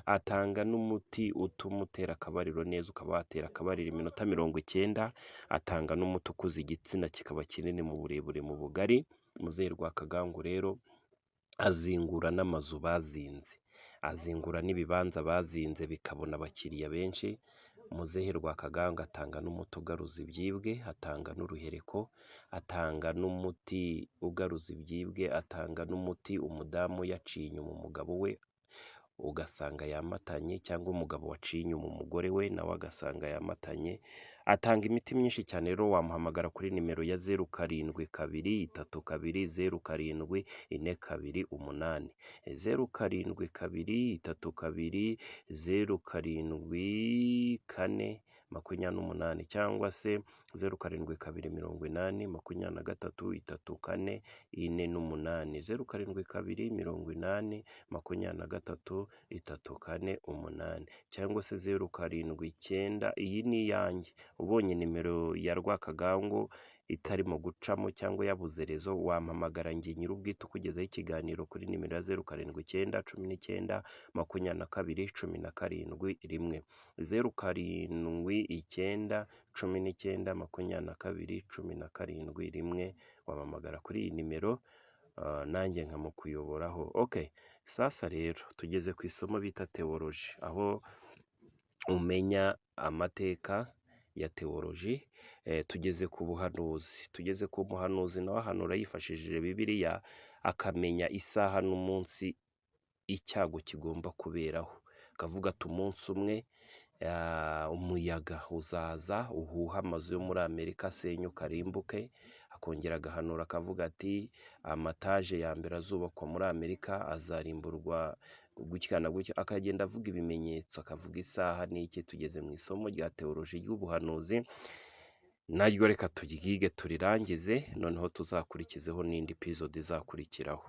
[SPEAKER 1] atanga n'umuti utuma utera akabariro neza ukaba watera akabariro iminota 90, atanga n'umuti ukuza igitsina kikaba kinini mu burebure mu bugari. Muzehe Rwakagango rero azingura n'amazu bazinze, azingura n'ibibanza bazinze bikabona abakiriya benshi. Muzehe Rwakagango atanga n'umuti ugaruza ibyibwe, atanga n'uruhereko, atanga n'umuti ugaruza ibyibwe, atanga n'umuti umudamu yaciye inyuma umugabo we ugasanga yamatanye, cyangwa umugabo waciye inyuma umugore we nawe agasanga yamatanye. Atanga imiti myinshi cyane. Rero wamuhamagara kuri nimero ya 0 7 2 3 2 0 7 4 2 8, 0 7 2 3 2 0 7 4 28, cyangwa se 0 7 2 80 23 3 4 4 8, 0 7 2 80 23 3 4 8, cyangwa se 0 7 9. Iyi ni iyanjye. Ubonye nimero ya Rwakagango itarimo gucamo cyangwa yabuze rezo, wampamagara njye nyir'ubwite ukugezaho ikiganiro kuri nimero ya 079 19 22 17 1, 079 19 22 17 1, wampamagara kuri iyi nimero nanjye nkamukuyoboraho. Okay, sasa rero tugeze ku isomo bita tewoloji, aho umenya amateka ya tewoloji. Tugeze ku buhanuzi, tugeze ku muhanuzi nawe ahanura yifashishije Bibiliya, akamenya isaha n'umunsi icyago kigomba kuberaho, akavuga ati umunsi umwe umuyaga uzaza uhuha amazu yo muri Amerika asenyuke arimbuke. Akongera agahanura akavuga ati amataje ya mbere azubakwa muri Amerika azarimburwa gutya na gutya, akagenda avuga ibimenyetso, akavuga isaha n'iki. Tugeze mu isomo rya tewoloji ry'ubuhanuzi, naryo reka turyige turirangize, noneho tuzakurikizeho n'indi episode izakurikiraho.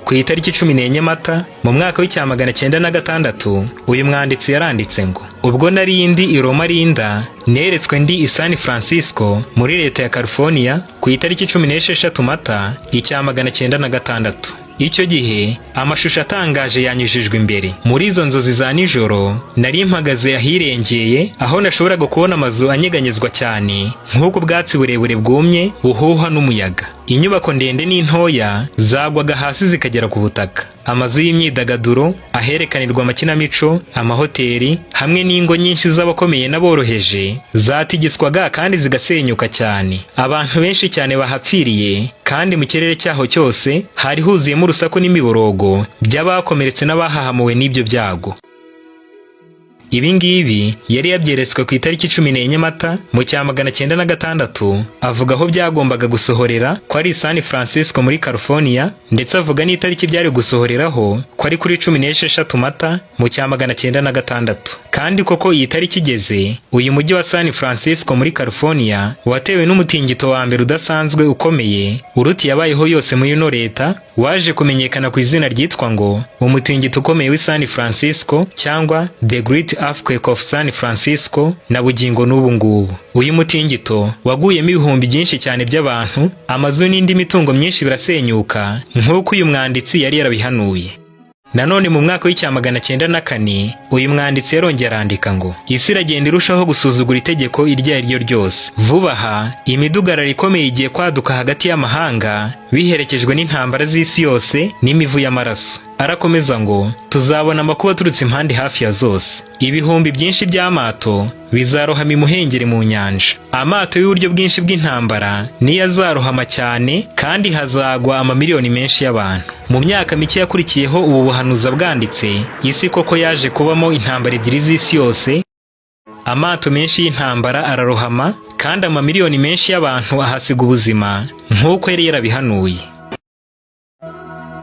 [SPEAKER 3] Ku itariki 14 Mata mu mwaka w'1906, uyu mwanditsi yaranditse ngo: "Ubwo nari ndi i Loma Linda, neretswe ndi i San Francisco muri leta ya California ku itariki 16 Mata 1906. Icyo gihe amashusho atangaje yanyujijwe imbere. Muri izo nzozi za nijoro nari mpagaze ahirengeye, aho nashoboraga kubona amazu anyeganyezwa cyane nk'uko ubwatsi burebure bwumye buhuhwa n'umuyaga. Inyubako ndende n'intoya zagwaga hasi zikagera ku butaka. Amazu y'imyidagaduro, aherekanirwa amakinamico, amahoteli hamwe n'ingo nyinshi z'abakomeye n'aboroheje zatigiswaga kandi zigasenyuka cyane. Abantu benshi cyane bahapfiriye, kandi mu kirere cyaho cyose hari huzuyemo urusaku n'imiborogo by'abakomeretse n'abahahamuwe n'ibyo byago." Ibi ngibi yari yabyeretswe ku itariki 14 Mata mu 1906, avuga aho byagombaga gusohorera ko ari San Francisco muri California, ndetse avuga n'itariki byari gusohoreraho ko ari kuri 16 Mata mu 1906. Kandi koko iyi tariki igeze, uyu mujyi wa San Francisco muri California watewe n'umutingito wa mbere udasanzwe ukomeye uruta yabayeho yose muri ino leta, waje kumenyekana ku izina ryitwa ngo umutingito ukomeye w'i San Francisco cyangwa The Great Earthquake of San Francisco. Na bugingo n'ubu ngubu uyu mutingito waguyemo ibihumbi byinshi cyane by'abantu, amazu n'indi mitungo myinshi birasenyuka nk'uko uyu mwanditsi yari yarabihanuye. Nanone mu mwaka w'1904, uyu mwanditsi yarongeye arandika ngo: "Isi iragenda irushaho gusuzugura itegeko iryo ari ryo ryose. Vuba aha imidugararo ikomeye igiye kwaduka hagati y'amahanga, biherekejwe n'intambara z'isi yose n'imivu y'amaraso." Arakomeza ngo: "Tuzabona amakuba aturutse impande hafi ya zose. Ibihumbi byinshi by'amato bizarohama imuhengeri mu nyanja. Amato y'uburyo bwinshi bw'intambara niyo azarohama cyane, kandi hazagwa amamiliyoni menshi y'abantu." Mu myaka mike yakurikiyeho ubu buhanuzi bwanditse, isi koko yaje kubamo intambara ebyiri z'isi yose, amato menshi y'intambara ararohama, kandi amamiliyoni menshi y'abantu ahasiga ubuzima nk'uko yari yarabihanuye.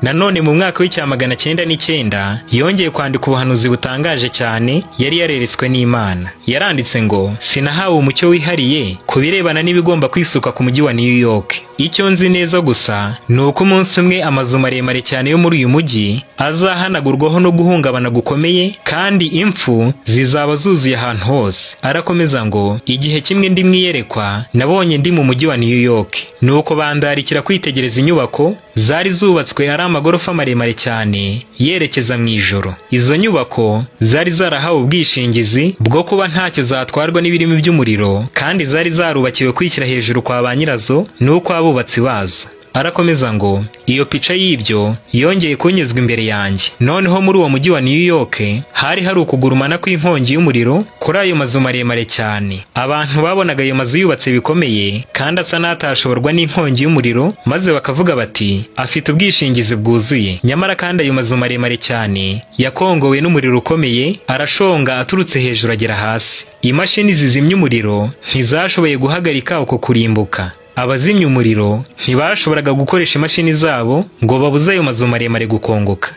[SPEAKER 3] Nanone mu mwaka w'1909 yongeye kwandika ubuhanuzi butangaje cyane yari yareretswe n'Imana. Yaranditse ngo: "Sinahawe umucyo wihariye ku birebana n'ibigomba kwisuka ku mujyi wa New York. Icyo nzi neza gusa ni uko umunsi umwe amazu maremare cyane yo muri uyu mujyi azahanagurwaho no guhungabana gukomeye, kandi impfu zizaba zuzuye ahantu hose." Arakomeza ngo: "Igihe kimwe ndi mu iyerekwa nabonye ndi mu mujyi wa New York, nuko bandarikira kwitegereza inyubako zari zubatswe ari amagorofa maremare cyane yerekeza mu ijoro. Izo nyubako zari zarahawe ubwishingizi bwo kuba ntacyo zatwarwa n'ibirimi by'umuriro, kandi zari zarubakiwe kwishyira hejuru kwa ba nyirazo n'ukw'abubatsi bazo." Arakomeza ngo: "Iyo pica y'ibyo yongeye kunyuzwa imbere yanjye. Noneho muri uwo mujyi wa New York hari hari ukugurumana kw'inkongi y'umuriro kuri ayo mazu maremare cyane. Abantu babonaga ayo mazu yubatse bikomeye kandi asa n'atashoborwa n'inkongi y'umuriro, maze bakavuga bati afite ubwishingizi bwuzuye. Nyamara kandi ayo mazu maremare cyane yakongowe n'umuriro ukomeye, arashonga aturutse hejuru agera hasi. Imashini zizimya umuriro ntizashoboye guhagarika uko kurimbuka. Abazimya umuriro ntibashoboraga gukoresha imashini zabo ngo babuze ayo mazu maremare gukongoka."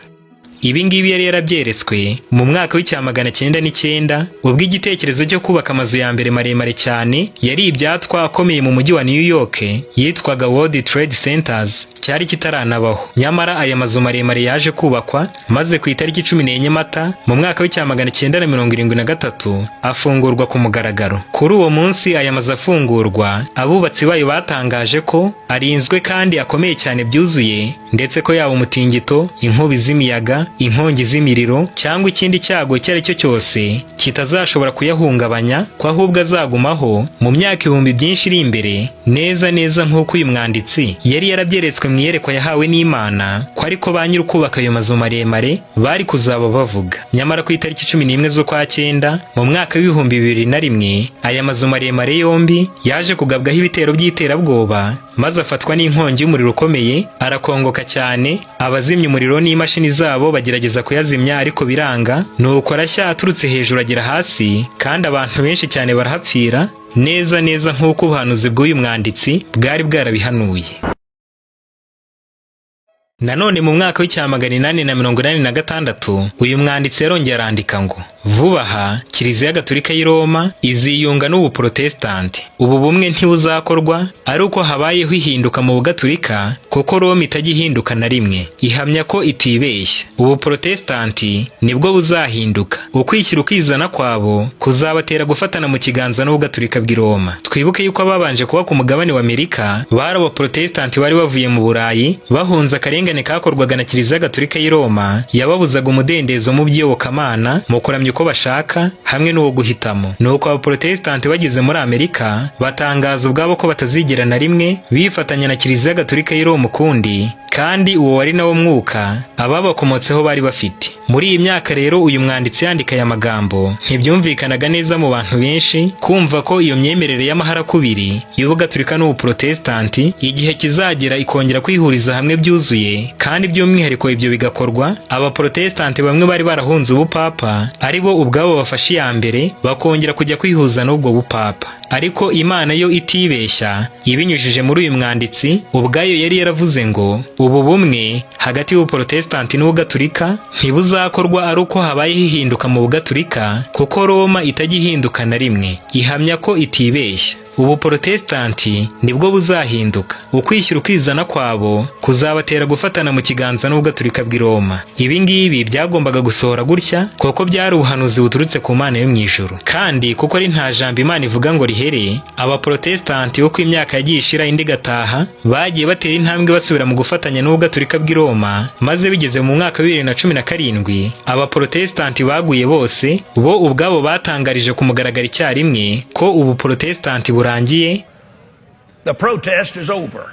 [SPEAKER 3] Ibi ngibi yari yarabyeretswe mu mwaka w'1909, ubwo igitekerezo cyo kubaka amazu ya mbere maremare cyane yari ibyatwa akomeye mu mujyi wa New York yitwaga World Trade Centers cyari kitaranabaho. Nyamara aya mazu maremare yaje kubakwa, maze ku itariki 14 Mata mu mwaka w'1973 afungurwa ku mugaragaro. Kuri uwo munsi aya mazu afungurwa, abubatsi bayo batangaje ko arinzwe kandi akomeye cyane byuzuye, ndetse ko yaba umutingito, inkubi z'imiyaga, inkongi z'imiriro cyangwa ikindi cyago icyo ari cyo cyose kitazashobora kuyahungabanya, ko ahubwo azagumaho mu myaka ibihumbi byinshi iri imbere, neza neza nk'uko uyu mwanditsi yari yarabyeretswe mu iyerekwa yahawe n'Imana, ko ariko ba nyir'ukubaka ayo mazu maremare bari kuzaba bavuga. Nyamara ku itariki 11 z'ukwa cyenda mu mwaka w'2001, aya mazu maremare yombi yaje kugabwaho ibitero by'iterabwoba, maze afatwa n'inkongi y'umuriro ukomeye, arakongoka cyane. Abazimya umuriro n'imashini zabo bagerageza kuyazimya ariko biranga, nuko arashya aturutse hejuru agera hasi, kandi abantu benshi cyane barahapfira, neza neza nk'uko ubuhanuzi bw'uyu mwanditsi bwari bwarabihanuye. Nanone mu mwaka w'1886 uyu mwanditsi yarongeye arandika ngo vuba aha Kiliziya Gatolika y'i Roma iziyunga n'Ubuprotestanti. Ubu bumwe ntibuzakorwa ari uko habayeho ihinduka mu Bugatolika, kuko Roma itajya ihinduka na rimwe, ihamya ko itibeshya. Ubuprotestanti nibwo buzahinduka. Ukwishyira ukizana kwabo kuzabatera gufatana mu kiganza n'Ubugatolika bw'i Roma. Twibuke yuko ababanje kuba ku mugabane wa Amerika bari Abaprotestanti bari bavuye mu Burayi bahunze akarengane kakorwaga na Kiliziya Gatolika y'i Roma, yababuzaga umudendezo mu by'iyobokamana, mu kuramya uko bashaka hamwe n'uwo guhitamo. Nuko Abaprotestanti bageze muri Amerika batangaza ubwabo ko batazigera na rimwe bifatanya na Kiliziya Gatolika y'i Roma ukundi, kandi uwo wari nawo mwuka ababakomotseho bari bafite. Muri iyi myaka rero uyu mwanditsi yandika aya magambo, ntibyumvikanaga neza mu bantu benshi kumva ko iyo myemerere y'amaharakubiri y'Ubugatolika n'Ubuprotestanti igihe kizagera ikongera kwihuriza hamwe byuzuye, kandi by'umwihariko ibyo bigakorwa Abaprotestanti bamwe bari barahunze ubupapa ari bo ubwabo bafashe iya mbere bakongera kujya kwihuza n'ubwo bupapa. Ariko Imana yo itibeshya, ibinyujije muri uyu mwanditsi ubwayo yari yaravuze ngo ubu bumwe hagati y'Ubuprotestanti n'Ubugatolika ntibuzakorwa ari uko habayeho ihinduka mu Bugatolika, kuko Roma itajya ihinduka na rimwe, ihamya ko itibeshya. Ubuprotestanti nibwo buzahinduka. Ukwishyira ukizana kwabo kuzabatera gufatana mu kiganza n'Ubugatolika bw'i Roma. Ibi ngibi byagombaga gusohora gutya, kuko byari ubuhanuzi buturutse ku Mana yo mu ijuru. Kandi kuko ari nta jambo Imana ivuga ngo rihere, Abaprotestanti uko imyaka yagiye ishira indi igataha bagiye batera intambwe basubira mu gufatanya n'Ubugatolika bw'i Roma, maze bigeze mu mwaka wa 2017 Abaprotestanti baguye bose, bo ubwabo batangarije ku mugaragaro icyarimwe ko Ubuprotestanti burangiye.
[SPEAKER 4] The protest is over.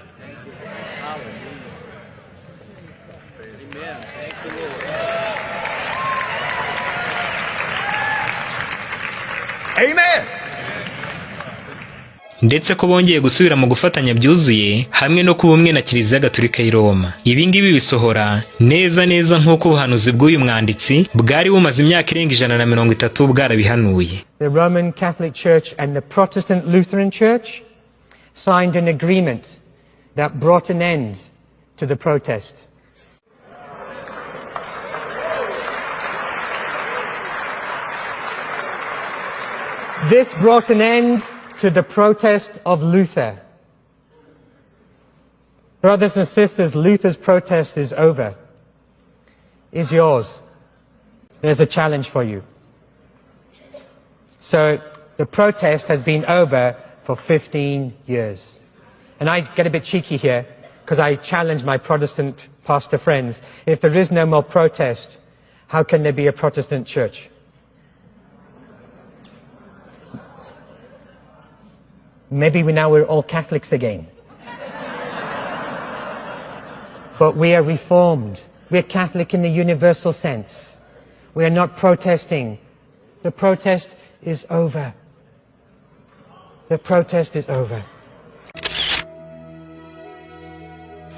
[SPEAKER 4] Amen.
[SPEAKER 3] Ndetse ko bongeye gusubira mu gufatanya byuzuye hamwe no kuba umwe na Kiliziya Gatolika y'i Roma. Ibi ngibi bisohora neza neza nk'uko ubuhanuzi bw'uyu mwanditsi bwari bumaze imyaka irenga 130 bwarabihanuye.
[SPEAKER 5] The Roman Catholic Church and the Protestant Lutheran Church signed an agreement that brought an end to the protest. This brought an end to the protest of Luther. Brothers and sisters, Luther's protest is over. Is yours? There's a challenge for you. So the protest has been over for 15 years. And I get a bit cheeky here because I challenge my Protestant pastor friends. If there is no more protest, how can there be a Protestant church? Maybe now we're all Catholics again. But we are reformed. We're Catholic in the universal sense. We are not protesting. The protest is over. The protest is over.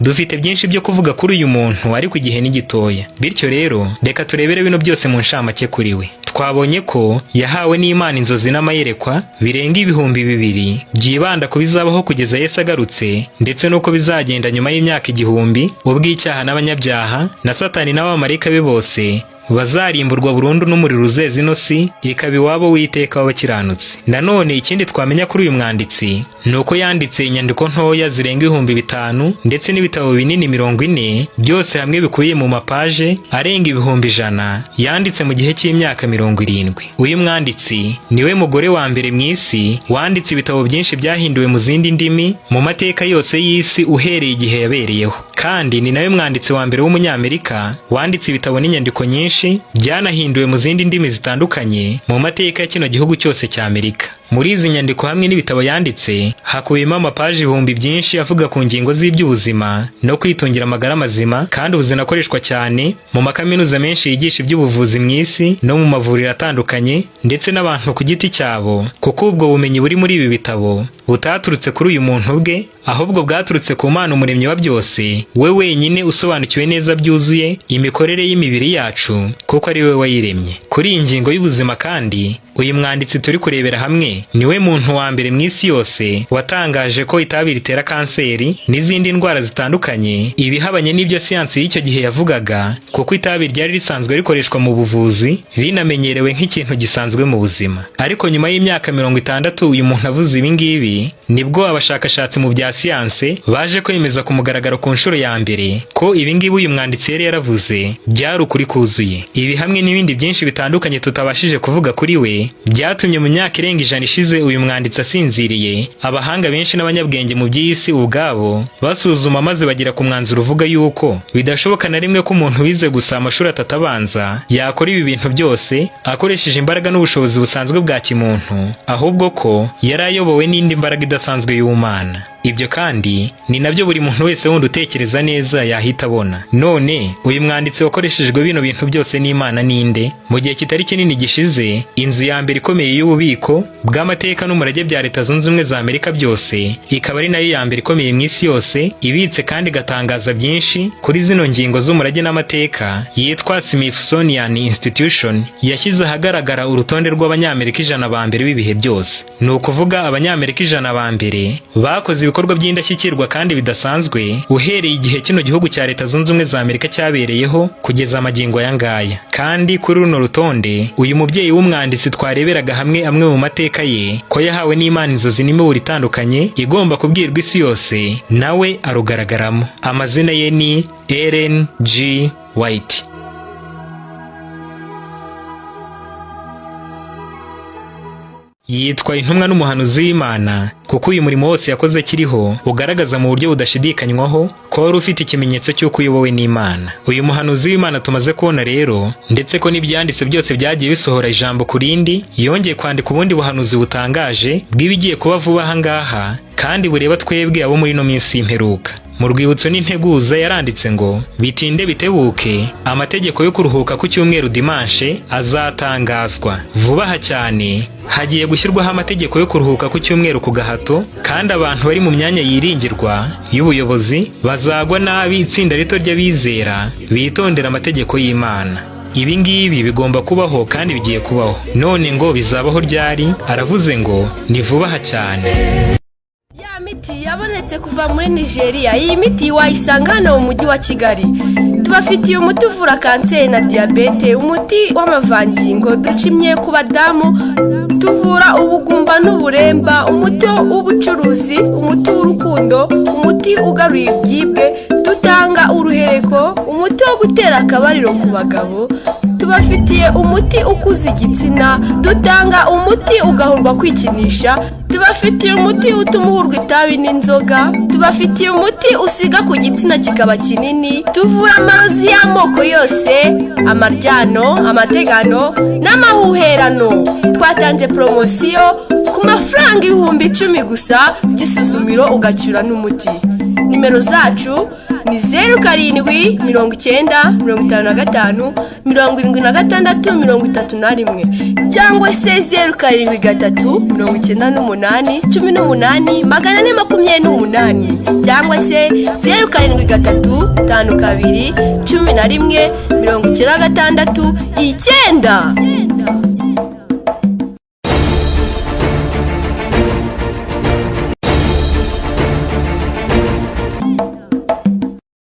[SPEAKER 3] Dufite byinshi byo kuvuga kuri uyu muntu, ariko igihe ni gitoya. Bityo rero reka turebere bino byose mu nshamake kuri we. Twabonye ko yahawe n'Imana inzozi n'amayerekwa birenga 2000 byibanda ku bizabaho kugeza Yesu agarutse, ndetse n'uko bizagenda nyuma y'imyaka 1000, ubwo icyaha n'abanyabyaha na Satani n'abamarayika be bose bazarimburwa burundu n'umuriro uzeza ino si ikaba iwabo w'iteka w'abakiranutsi. Nanone ikindi twamenya kuri uyu mwanditsi ni uko yanditse inyandiko ntoya zirenga 5000 ndetse n'ibitabo binini 40, byose hamwe bikubiye mu mapaje arenga 100,000, yanditse mu gihe cy'imyaka 70. Uyu mwanditsi niwe mugore wa mbere mu isi wanditse ibitabo byinshi byahinduwe mu zindi ndimi mu mateka yose y'isi uhereye igihe yabereyeho, kandi ni nawe mwanditsi wa mbere w'umunyamerika wanditse ibitabo n'inyandiko nyinshi byanahinduwe mu zindi ndimi zitandukanye mu mateka ya kino gihugu cyose cya Amerika. Muri izi nyandiko hamwe n'ibitabo yanditse hakubiyemo amapaji ibihumbi byinshi avuga ku ngingo z'iby'ubuzima no kwitungira amagara mazima, kandi ubu zinakoreshwa cyane mu makaminuza menshi yigisha iby'ubuvuzi mu isi no mu mavuriro atandukanye, ndetse n'abantu ku giti cyabo, kuko ubwo bumenyi buri muri ibi bitabo butaturutse kuri uyu muntu ubwe, ahubwo bwaturutse ku Mana umuremyi wa byose, we wenyine usobanukiwe neza byuzuye imikorere y'imibiri yacu, kuko ari we wayiremye. Kuri iyi ngingo y'ubuzima kandi, uyu mwanditsi turi kurebera hamwe niwe muntu wa mbere mu isi yose watangaje ko itabi ritera kanseri n'izindi ndwara zitandukanye, ibihabanye n'ibyo siyansi y'icyo gihe yavugaga, kuko itabi ryari risanzwe rikoreshwa mu buvuzi, rinamenyerewe nk'ikintu gisanzwe mu buzima. Ariko nyuma y'imyaka 60 uyu muntu avuze ibi ngibi, nibwo abashakashatsi mu bya siyanse baje kwemeza ku mugaragaro ku nshuro ya mbere ko ibi ngibi uyu mwanditsi yari yaravuze byari ukuri kuzuye. Ibi hamwe n'ibindi byinshi bitandukanye tutabashije kuvuga kuri we byatumye mu myaka irenga 100 ishize uyu mwanditsi asinziriye, abahanga benshi n'abanyabwenge mu by'isi ubwabo basuzuma maze bagera ku mwanzuro uvuga yuko bidashoboka na rimwe ko umuntu wize gusa amashuri 3 abanza yakora ibi bintu byose akoresheje imbaraga n'ubushobozi busanzwe bwa kimuntu, ahubwo ko yari ayobowe n'indi mbaraga idasanzwe y'Umana. Ibyo kandi ni nabyo buri muntu wese wundi utekereza neza yahita abona. None uyu mwanditsi wakoreshejwe bino bintu byose n'Imana ninde? Mu gihe kitari kinini gishize, inzu ya mbere ikomeye y'ububiko bw'amateka n'umurage bya Leta Zunze Ubumwe za Amerika byose, ikaba ari nayo ya mbere ikomeye mu isi yose, ibitse kandi igatangaza byinshi kuri zino ngingo z'umurage n'amateka, yitwa Smithsonian Institution, yashyize ahagaragara urutonde rw'Abanyamerika 100 ba mbere b'ibihe byose. Ni ukuvuga Abanyamerika 100 ba mbere bakoze ibikorwa by'indashyikirwa kandi bidasanzwe uhereye igihe kino gihugu cya Leta Zunze Ubumwe za Amerika cyabereyeho kugeza amagingo aya ngaya. Kandi kuri runo rutonde uyu mubyeyi w'umwanditsi twareberaga hamwe amwe mu mateka ye, ko yahawe n'Imana inzozi n'imiburo itandukanye igomba kubwirwa isi yose, nawe arugaragaramo. Amazina ye ni Ellen G. White. Yitwa intumwa n'umuhanuzi w'Imana kuko uyu murimo wose yakoze akiriho ugaragaza mu buryo budashidikanywaho ko wari ufite ikimenyetso cy'uko uyobowe n'Imana. Uyu muhanuzi w'Imana tumaze kubona rero, ndetse ko n'ibyanditse byose byagiye bisohora ijambo ku rindi, yongeye kwandika ubundi buhanuzi butangaje bw'ibigiye kuba vuba aha ngaha, kandi bureba twebwe abo muri ino minsi y'imperuka. Mu rwibutso n'integuza yaranditse ngo bitinde bitebuke, amategeko yo kuruhuka ku cyumweru dimanche azatangazwa vuba aha cyane. Hagiye gushyirwaho amategeko yo kuruhuka ku cyumweru ku gahato, kandi abantu bari mu myanya yiringirwa y'ubuyobozi bazagwa nabi itsinda rito ry'abizera bitondera amategeko y'Imana. Ibi ngibi bigomba kubaho kandi bigiye kubaho. None ngo bizabaho ryari? Aravuze ngo ni vuba aha cyane.
[SPEAKER 6] Ya miti yabonetse kuva muri Nigeria. Iyi miti wayisanga hano mu mujyi wa Kigali. Tubafitiye umuti uvura kanseri na diyabete, umuti w'amavangingo ducimye ku badamu, tuvura ubugumba n'uburemba, umuti w'ubucuruzi, umuti w'urukundo, umuti ugaruye ibyibwe, dutanga uruhereko, umuti wo gutera akabariro ku bagabo, tubafitiye umuti ukuza igitsina, dutanga umuti ugahurwa kwikinisha, tubafitiye umuti utuma uhurwa itabi n'inzoga, tubafitiye umuti usiga ku gitsina kikaba kinini, tuvura amarozi y'amoko yose, amaryano, amategano n'amahuherano. Twatanze poromosiyo ku mafaranga 10,000 gusa by'isuzumiro ugacyura n'umuti. Nimero zacu ni 0 7 90 55 76 31 cyangwa se 0 7 3 98 18 428 cyangwa se 0 7 3 5 2 11 96 9.